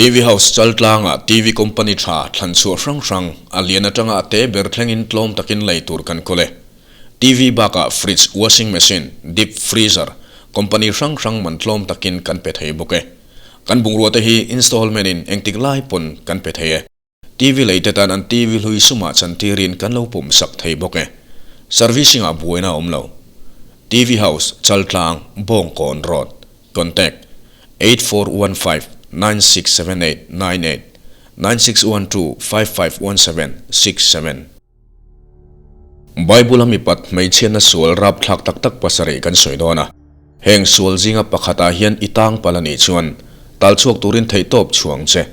TV House Chaltlangah TV company tha thlan chhuah hrang hrang, a lian atanga a te ber thlengin tlawm takin lei tur kan kawl e. TV bakah fridge, washing machine, deep freezer, company hrang hrang man tlawm takin kan pe thei bawk e. Kan bungrua te hi installment in engtik lai pawn kan pe thei e. TV lei te tan an TV hlui sumah chantirin kan lo pawm sak thei bawk e. Servicing ah buaina a awm lo. TV House, Chaltlang, Bawngkawn Road. Contact, 8415 9678 98 9612 5517 67. Bible a mipat hmeichhiatna sual rapthlak tak tak pasarih kan sawi dawn a. Heng sual zinga pakhatah hian i tang palh a nih chuan tal chhuak turin theihtawp chhuang che.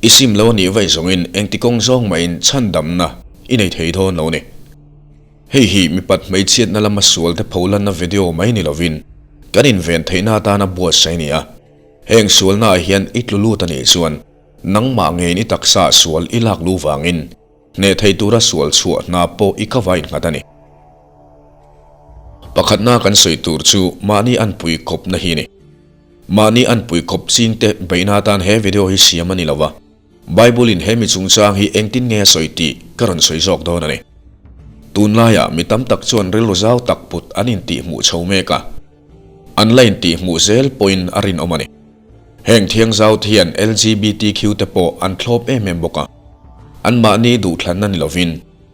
I sim lo a nih vaih zawngin engti kawng zawng mahin chhandamna i nei thei dawn lo ni. Hei hi mipat hmeichhiatna lama sualte pholanna video mai ni lovin kan inven theihna atana buatsaih a ni a. Heng sualnaah hian i tlu lut a nih chuan nangmah ngeiin i taksa sual i lak lu vangin Hneh thei tura sual chhuah hna pawh i ka vain nghat a ni. Pakhatna kan sawi tur chu mahni anpui kawpna hi ni. Mahni anpui kawp chingte beihna atan he video hi siam a ni lo va, Bible in he mi chungchang hi engtin nge a sawi tih ka rawn sawi zawk dawn a ni. Tunlaiah mi tam tak chuan rilru zau tak put an intihhmuh chho mek a, an la intihhmuh zel pawhin a rinawm a ni. Heng thiangzau te hian LGBTQ te pawh an thlawp em em bawk a. Anmahni duhthlanna ni lovin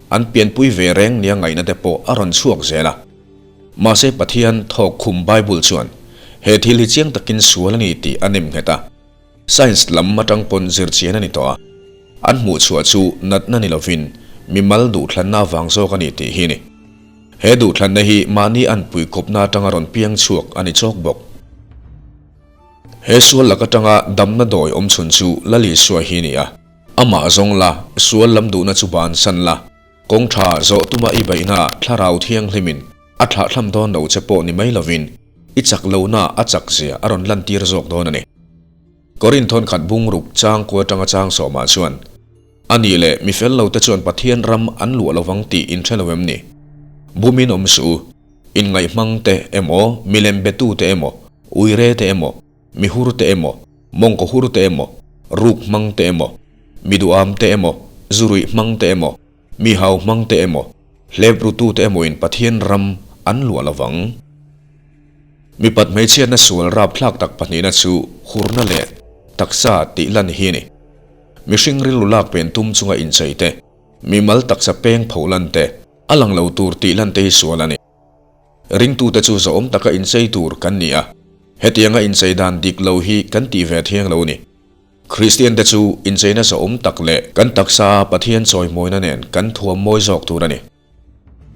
an pianpui ve reng nia ngaihna te pawh a rawn chhuak zel a. Mahse Pathian thawk khum Bible chuan he thil hi chiang takin sual a ni tih a nem nghet a. Science lam atang pawn zirchian a ni tawh a. An hmuhchhuah chu natna ni lovin mimal duhthlanna avang zawk a ni tih hi a ni. He duhthlanna hi mahni anpui kawpna atanga rawn piang chhuak a ni chawk bawk. He sual lak atanga damna dawi awm chhun chu Lal Isua hi ni a. Amah zawng la, sual lam duhna chu bansan la, kawng tha zawh tuma i beihna Thlarau Thianghlimin a thlahthlam dawn lo che pawh ni mai lovin i chak lohna a chak zia a rawn lantir zawk dawn a ni. Korinth khat bungruk changkua atanga chang sawmah chuan, A nih leh mi fel lote chuan Pathian ram an luah lovang tih in hre lo em ni? Bumin awm suh u. Inngaihmang te emaw, milem betu te emaw, uire te emaw, mihur te emaw, mawngkaw hur te emaw, ruk hmang te emaw, miduam te emaw, zuruih hmang te emaw, mihau hmang te emaw, hlep rutu te emawin Pathian ram an luah lovang. Mipat hmeichhiatna sual rapthlak tak pahnihna chu hurna leh taksa tih lan hi a ni. Mihring rilru lak pen tum chunga inchei te, mimal taksa peng pho lan te, A lang lo tur tih lan te hi sual a ni. Ringtute chu zawhawm taka inchei tur kan ni a, hetianga inchei dan dik lo hi kan tih ve thiang lo ni. Kristiante chu incheina zawhawm tak leh kan taksa Pathian chawimawina nen kan thuam mawi zawk tur a ni.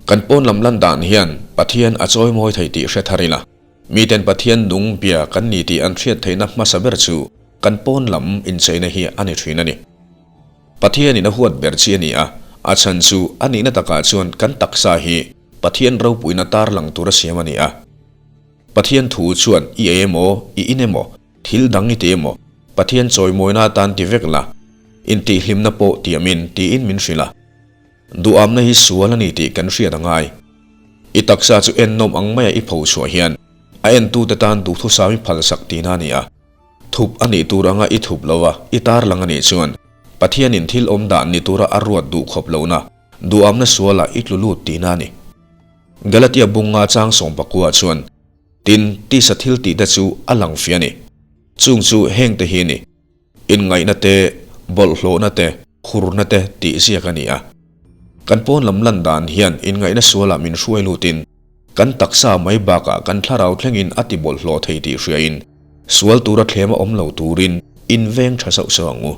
Kan pawn lam lan dan hian Pathian a chawimawi thei tih hre thar ila, miten Pathian nung bia kan ni tih an hriat theihna hmasa ber chu kan pawn lam incheina hi a ni thin a ni. Pathianin a huat ber chi a ni a, a chhan chu a nihna takah chuan kan taksa hi Pathian ropuina tarlang tura siam a ni a. Pathian thu chuan i ei emaw, i in emaw, thil dang i ti emaw, Pathian chawimawina atan ti vek la, intihhlimna pawh tiamin tiin min hrilh a. Duhamna hi sual a ni tih kan hriat a ngai. I taksa chu ennawm ang maia i pho chhuah hian a entute tan duhthusam i phalsak tihna a ni a. Thup a nih tur anga i thup lo a, i tarlang a nih chuan Pathianin thil awm dan ni tura a ruat duh khawp lohna, duhamna sualah i tlu lut tihna a ni. Galatia bunga chang sawmpakua chuan, Tin, tisa thil tihte chu a lang fia a ni. Chung chu hengte hi a ni, inngaihna te, bawlhhlawhna te, hurna te tih ziak a ni a. Kan pawn lam lan dan hian inngaihna sualah min hruai lutin, kan taksa mai bakah kan thlarau thlengin a ti bawlhhlawh thei tih hriain, sual tura thlem a awm lo turin inveng tha sauh sauh ang u.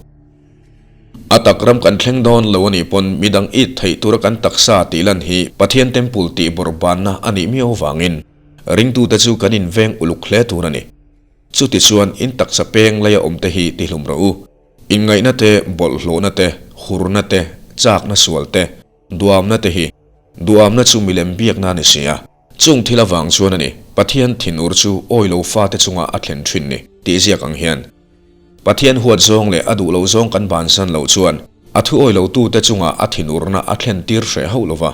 A tak ram kan thleng dawn lo a nih pawn midang it theih tura kan taksa tih lan hi Pathian temple tih bawrhbanna a nih miau vangin ringtute chu kan inveng uluk hle tur a ni. Chutichuan in taksa peng laia awmte hi tihlum rawh u. Inngaihna te, bawlhhlawhna te, hurna te, chakna sual te, duamna te hi duamna chu milem biakna a ni si a. Chung thil avang chuan a ni, Pathian thinur chu awilo fate chungah a thlen thin ni, tih ziak ang hian. Pathian huat zawng leh a duh lo zawng kan bansan loh chuan a thu awilo tute chungah a thinurna a thlen tir hreh hauh lo va,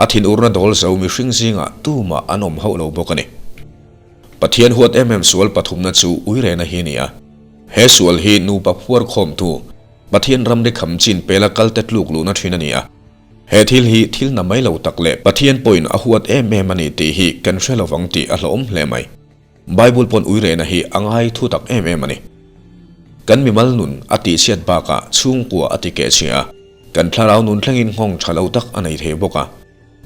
a thinurna dawl zo mihring zingah tumah an awm hauh lo bawk a ni. Pathian huat em em sual pathumna chu uirena hi a ni a. He sual hi nupa phuar khawmtu, Pathian ramri kham chin pela kalte tluk luhna thin a ni a. He thil hi thil na mai lo tak leh Pathian pawhin a huat em em a ni tih hi kan hre lovang tih a hlawhawm hle mai. Bible pawn uirehna hi a ngai thu tak em em a ni. Kan mimal nun a tihchhiat bakah chhungkua a ti kehchhia a, kan thlarau nun thlengin nghawng tha lo tak a nei thei bawk a.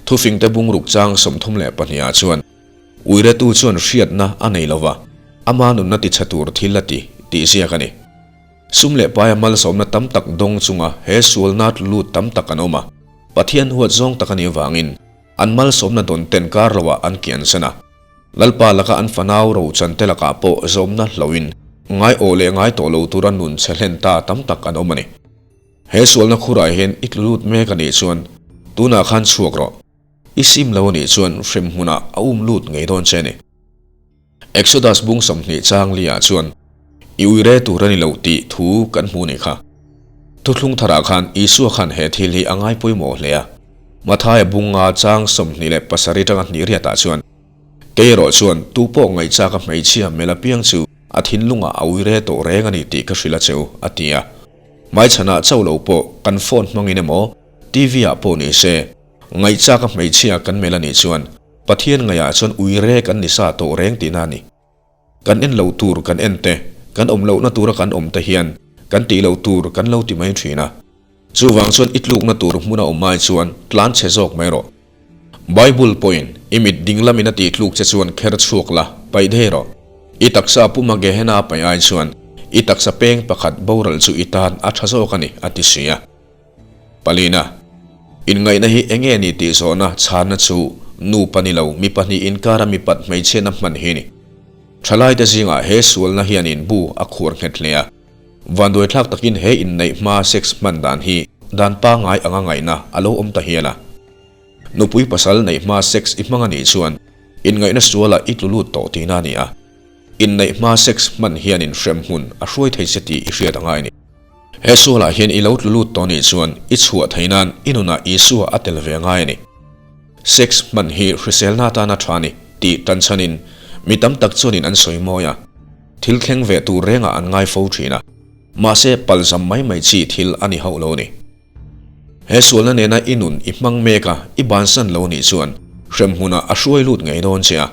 Thufingte bungruk chang 32 ah chuan uiretu chuan hriatna a nei lova, ama nunna tichhe tur thil a ti tih ziak a ni. Sum leh paia malsawmna tam tak dawng chunga he sualna tlu lut tam tak an awm a, Pathian huat zawng tak a nih avangin an malsawmna dawn ten kar loah an kiansan a. Lalpa laka an fanau rochan te lakah pawh zawmna hloin ngai awh leh ngai tawh lo tura nun chhe hlen ta tam tak an awm a ni. He sualna khurah hian i tlu lut mek a nih chuan tunah khan chhuak rawh. I sim lo a nih chuan hrem hmunah a um lut ngei dawn che a ni. Exodus bung 20 chang liah chuan i uire tur a ni lo tih thu kan hmu ni kha. Thuthlung tharah khan Isua khan he thil hi a ngai pawimawh hle a. Mathaia bunga chang 27 tanga hnih riatah chuan, Kei erawh chuan tu pawh ngaihchaka hmeichhia mel apiang chu a thinlungah a uire tawh reng a ni tih ka hrilh a che u, a ti a. Hmaichhanah chauh lo pawh kan phone hmangin emaw TV ah pawh ni se, ngaihchaka hmeichhia kan mel a nih chuan Pathian ngaihah chuan uire kan ni sa tawh reng tihna a ni. Kan en loh tur kan en te, kan awm lohna tura kan awm te hian kan tih loh tur kan lo ti mai thin a. Chuvang chuan i tlukna tur hmuna awm ai chuan tlan chhe zawk mai rawh. Bible pawhin i mit ding lamin a tih tluk che chuan kher chhuak la, paih thei rawh. I taksa puma Gehenna a paih ai chuan i taksa peng pakhat boral chu i tan a tha zawk a ni, a ti si a. Palina, Inngaihna hi eng nge ni tih zawhna chhanna chu nupa ni lo mi pahnih inkara mipat hmeichhiatna hman hi ni. Thalaite zingah he sualna hianin bu a khuar nghet hle a. Vanduaithlak takin he inneih hma sex hman dan hi dan pangngai anga ngaihna a lo awm ta hial a. Nupui pasal neih hma sex i hmang a nih chuan inngaihna sualah i tlu lut tawh tihna a ni a. Inneih hma sex hman hianin hremhmun a hruai thei che tih i hriat a ngai a ni. He sualah hian i lo tlu lut tawh nih chuan i chhuah theih nan i nunah Isua a tel ve a ngai a ni. Sex hman hi hriselna atana tha a ni tih tan chhanin mi tam tak chuanin an sawi mawi a, thil thleng ve tur rengah an ngai fo thin a, mahse palzam mai mai chi thil a ni hauh lo a ni. He sualna nena i nun i hmang mek a, i bansan lo nih chuan hremhmunah a hruai lut ngei dawn che a.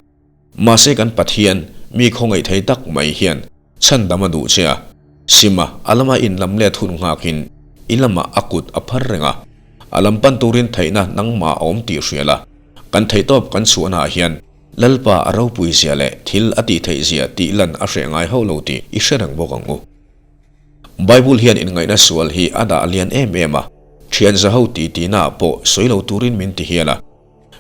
Mahse kan Pathian, mi khawngaih thei tak mai hian chhandam a duh che a, Sima a lama inlam let hun nghakin i lamah a kut a phar reng a, a lam pan turin theihna nangmah a awm tih hria la, kan theihtawp kan chhuahnaah hian Lalpa a ropui zia leh thil a tih theih zia tih lan a hreh ngai hauh lo tih i hre reng bawk ang u. Bible hian inngaihna sual hi a dah lian em em a, thian za ho ti tihnaah pawh sawi lo turin min ti hial a.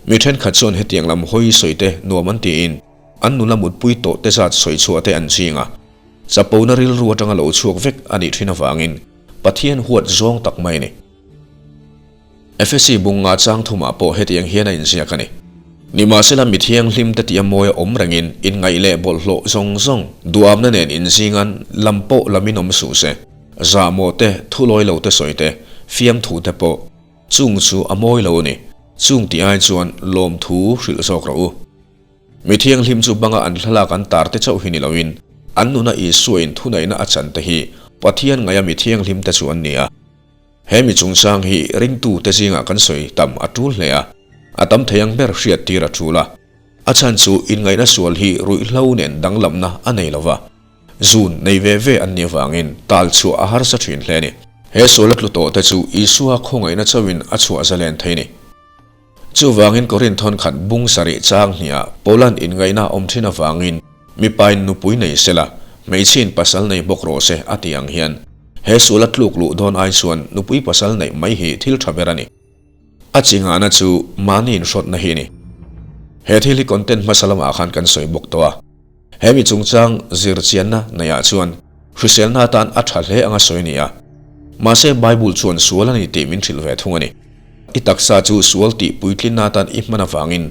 Mi thenkhat chuan hetiang lam hawi sawi te nuam an tiin an nula mutpui tawh te zat sawi chhuah te an ching a. Chapona rilru atanga lo chhuak vek a nih thin avangin Pathian huat zawng tak mai a ni. Efesi bunga chang thumah pawh hetiang hian a inziak a ni. Nimahsela mi thianghlim te tia mawi a awm rengin inngaih leh bawlhhlawh zawng zawng duamna nen inzingan lam pawh lamin awm suh se. Zahmawh te, thulawi lo te sawi te, fiamthu te pawh Chung chu a mawi lo a ni. Chung tih ai chuan lawmthu hrilh zawk rawh u. Mi thianghlim chu banga an thlalak an tar te chauh hi ni loin an nuna Isua in thuneihna a chan te hi Pathian ngaia mi thianghlim te chu an ni a. He mi chungchang hi ringtu te zingah kan sawi tam a tul hle a, a tam thei ang ber hriat tir a tul a. A chhan chu inngaihna sual hi ruihhlo nen danglamna a nei lo va. Zun nei ve ve an nih avangin tal chhuah a harsa thin hle a ni. He sual a tlu tawh te chu Isua khawngaihna chauhin a chhuah zalen thei a ni. Chuvangin Korinth thawnkhat bung sarih chang hniah Paula'n inngaihna a awm thin avangin mipain nupui nei sela, hmeichhiain pasal nei bawk rawh se a tih ang hian he sual a tluk luh dawn ai chuan nupui pasal neih mai hi thil tha ber a ni. A chi nghahna chu mahni inhrawtna hi a ni. He thil hi content hmasa lamah khan kan sawi bawk tawh a. He mi chungchang zir chianna neihah chuan hriselna atan a tha hle anga sawi a ni a. Mahse Bible chuan sual a ni tih min hrilh ve thung a ni. I taksa chu sual tih puitlinna atan i hman avangin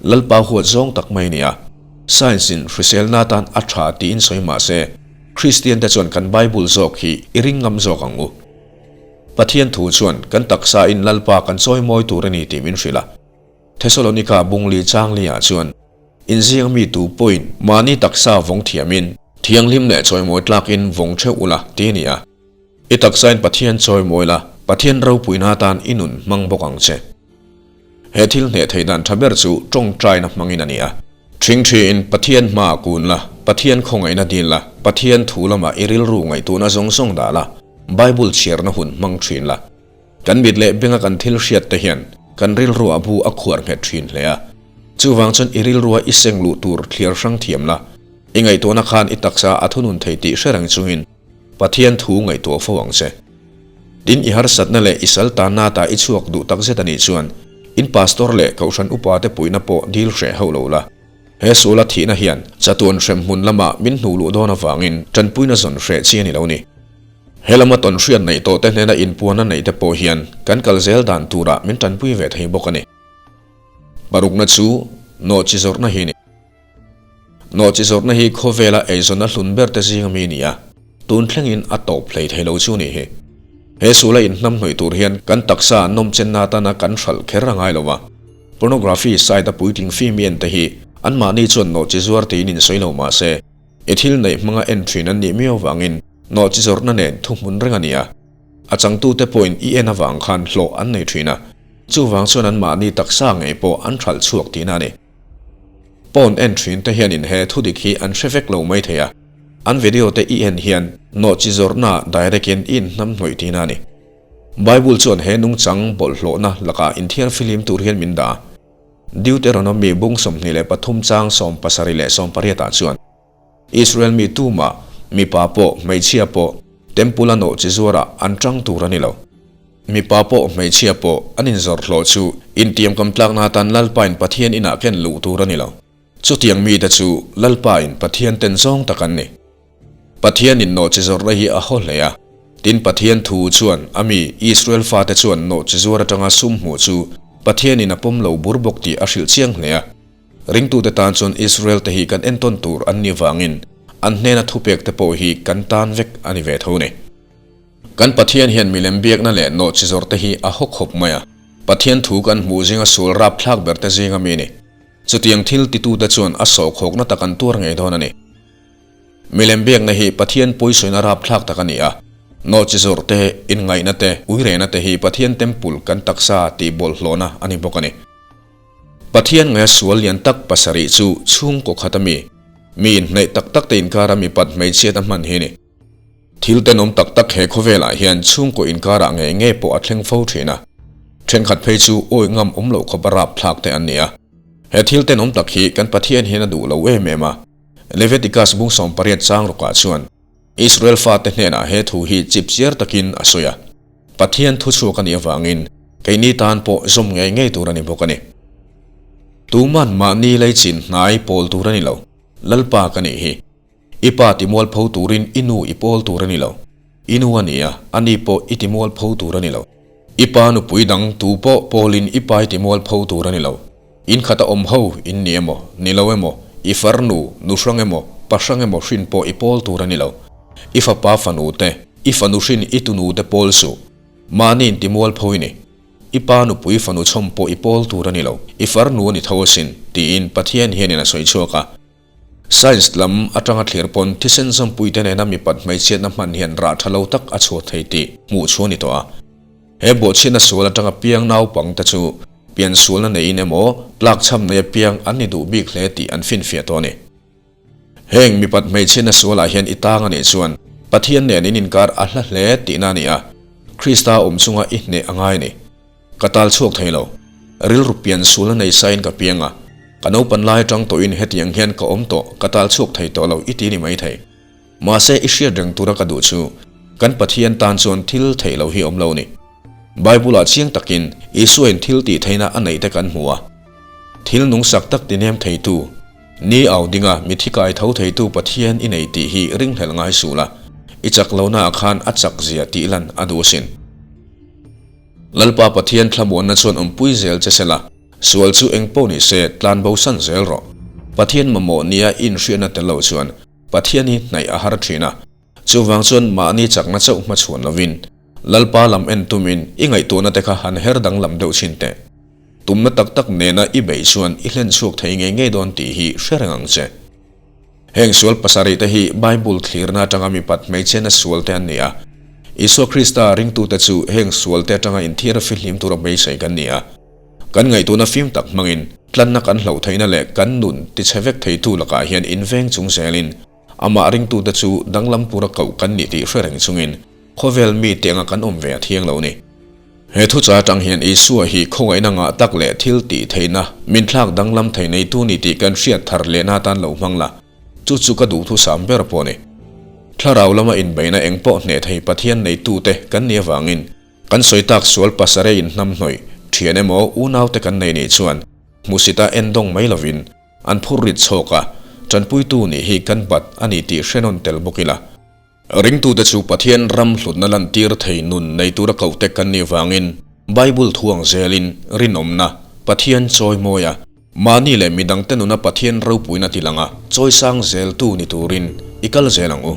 Lalpa huat zawng tak mai a ni a. Science in hriselna atan a tha tiin sawi mahse Kristian te chuan kan Bible zawk hi i ring ngam zawk ang u. Pathian thu chuan kan taksa in Lalpa kan chawi mawi tur a ni tih min hrilh a. Thesalonika bungli changli ah chuan inziak mi tu pawhin mahni taksa vawng thiamin Thianghlim leh chawimawi tlakin vawng theuh ula ti a ni a. I taksain Pathian chawimawi la, Pathian ropuina atan i nun hmang bawk ang che. He thil hneh theih dan tha ber chu tawngtaina hmangin a ni a. Thingthiin Pathian hmaah kun la, Pathian khawngaihna dil la, Pathian thu lamah i rilru ngaihtuahna zawng zawng dah la, Bible chhiarna hun hmang thin la. Kan mit leh benga kan thil hriat te hian kan rilruah bu a khuar nghet thin hle a. Chuvang chuan i rilrua i seng luh tur thliar hrang thiam la, i ngaihtuahna khan i taksa a thunun thei tih hre reng chungin Pathian thu ngaihtuah fo ang che. Tin, i harsatna leh i sal tanna ta i chhuak duh tak zet a nih chuan in pastor leh kohhran upate puihna pawh dil hreh hauh lo la. He suala thihna hian chatuan hremhmun lama min hnuh luh dawn avangin tanpuina zawn hreh chi a ni lo ni. He lama tawn hriat neih tawhte hnena inpuanna neihte pawh hian kan kal zel dan turah min tanpui ve thei bawk a ni. Parukna chu nawhchi zawrhna hi a ni. Nawhchi zawrhna hi khawvela eizawnna hlun ber te zinga mi a ni a, tun thlengin a tawp hlei thei lo chu a nih hi. He suala inhnamhnawih tur hian kan taksa nawmchenna atana kan hralh kher a ngai lo va. Pornography site a puitling film i en te hi anmahni chuan nawhchi zuar tiin insawi lo mah se, i thil neih hmanga en thin an nih miau avangin nawhchi zawrhna nen thuhmun reng a ni a. A changtute pawhin i en avang khan hlawh an nei thin a, chuvang chuan anmahni taksa ngei pawh an hralh chhuak tihna a ni. Pawn en thin te hianin he thudik hi an hre vek lo mai thei a, an video te i en hian nawhchi zawrhna direct in i inhnamhnawih tihna a ni. Bible chuan he nungchang bawlhhlawhna lakah inthiar filim tur hian min dah a. Deuteronomy bung 23 chang 70 leh 80 ah chuan Israel mi tumah, mipa pawh, hmeichhia pawh, Temple a nawhchi zuarah an tang tur a ni lo. Mipa pawh, hmeichhia pawh, an inzawrh hlawh chu intiamkam tlakna atan Lalpain Pathian inah ken luh tur a ni lo. Chutiang mite chu Lalpain Pathian ten zawng tak an ni. Pathianin nawhchi zawrhna hi a haw hle a. Tin, Pathian thu chuan a mi Israel fate chuan nawhchi zuar atanga sum hmuh chu Pathianin a pawm lo bur bawk tih a hrilh chiang hle a. Ringtute tan chuan Israel te hi kan entawn tur an nih vangin an hnena thupek te pawh hi kan tan vek a ni ve tho ni. Kan Pathian hian milem biakna leh nawhchi zawrh te hi a haw khawp mai a, Pathian thu kan hmuh zinga sual rapthlak ber te zinga mi ni. Chutiang thil titute chuan a sawhkhawkna tak an tuar ngei dawn a ni. Milem biakna hi Pathian pawisawina rapthlak tak a ni a, nawhchi zawrh te, inngaihna te, uirehna te hi Pathian temple kan taksa tih bawlhhlawhna a ni bawk a ni. Pathian ngaia sual lian tak pasarih chu chhungkaw khat a mi, mi inhnaih tak tak te inkara mipat hmeichhiat a hman hi a ni. Thil tenawm tak tak he khawvelah hian chhungkaw inkarah ngei ngei pawh a thleng fo thin a, thenkhat phei chu awi ngam awm loh khawp a rapthlak te an ni a. He thil tenawm tak hi kan Pathian hian a duh lo em em a. Leviticus bung 18 chang rawkah chuan Israel fate hnenah he thu hi chipchiar takin a sawi a. Pathian thuchhuak a nih avangin keini tan pawh zawm ngei ngei tur a ni bawk a ni. Tuman mahni leichin hnai pawl tur a ni lo, Lalpa ka nih hi. I pa timualpho turin i nu i pawl tur a ni lo. I nu a ni a, ani pawh i timualpho tur a ni lo. I pa nupui dang tu pawh pawlin i pa i timualpho tur a ni lo. In khata awm ho in ni emaw, ni lo emaw, i farnu, nu hrang emaw, pa hrang emaw hrin pawh i pawl tur a ni lo. I fapa fanu te, i fanu hrin i tunu te pawl suh. Mahni in timualpho i ni. I pa nupui fanu chhawm pawh i pawl tur a ni lo, i farnu a ni tho asin, tiin Pathian hianin a sawi chhuak a. Science lam atanga thlir pawn thisen zawmpuite nena mipat hmeichhiatna hman hian rah tha lo tak a chhuah thei tih hmuh chu a ni tawh a. He bawhchhiatna sual atanga piang naupangte chu piansualna neiin emaw tlakchham nei apiang an ni duh bik hle tih an finfiah tawh a ni. Heng mipat hmeichhiatna sualah hian i tang a nih chuan Pathian nen in inkar a hla hle tihna a ni a, Krista awm chunga i hneh a ngai a ni. Ka tal chhuak thei lo. Rilru pian sualna nei sain ka piang a, ka naupan lai atang tawhin hetiang hian ka awm tawh, ka tal chhuak thei tawh lo i ti ni mai thei. Mahse i hriat reng tura ka duh chu kan Pathian tan chuan thil theih lo hi awm lo ni. Bible-ah chiang takin Isuain thil tih theihna a neih te kan hmu a. Thil nungsak tak tinem theitu, ni au dinga mithi kai tho theitu Pathian i nei tih hi ringhlelh ngai suh la, i chak lohnaah khan a chak zia tih lan a duh asin. Lalpa Pathian thlamuanna chuan awmpui zel che se la, sual chu eng pawh ni se tlan bosan zel rawh. Pathian mamawh nia i inhriatna tel lo chuan Pathian hi hnaih a har thin a, chuvang chuan mahni chakna chauh hmachhuan lovin Lalpa lam en tumin i ngaihtuahna te kha han her danglam deuh chhin teh. Tumna tak tak nena i beih chuan i hlen chhuak thei ngei ngei dawn tih hi hre reng ang che. Heng sual pasarihte hi Bible thlirna atanga mipat hmeichhiatna sualte an ni a. Isua Krista ringtute chu heng sualte atanga inthiar fihlim tura beisei kan ni a. Kan ngaihtuahna fim tak hmangin tlanna kan hloh theihna leh kan nun tichhe vek theitu lakah hian inveng chung zelin amah ringtute chu danglam tura koh kan ni tih hre reng chungin khawvel mite anga kan awm ve a thiang lo ni. He thucha atang hian Isua hi khawngaihna ngah tak leh thil tih theihna, min thlak danglam thei neitu ni tih kan hriat thar lehna atan lo hmang la, chu chu ka duhthusam ber pawh a ni. Thlarau lama inbeihna eng pawh hneh thei Pathian neitute kan nih avangin kan sawi tak sual pasareh inhnamhnawih, thian emaw unaute kan nei nih chuan hmusita endawng mai lovin an phur rit chhawk a, tanpuitu nih hi kan bat a ni tih hre nawn tel bawk ila. Ringtute chu Pathian ram hlutna lantir thei nun nei tura kohte kan nih vangin Bible thu ang zelin rinawmna, Pathian chawimawi a, mahni leh midangte nuna Pathian ropuina ti langa chawisang zeltu ni turin i kal zel ang u.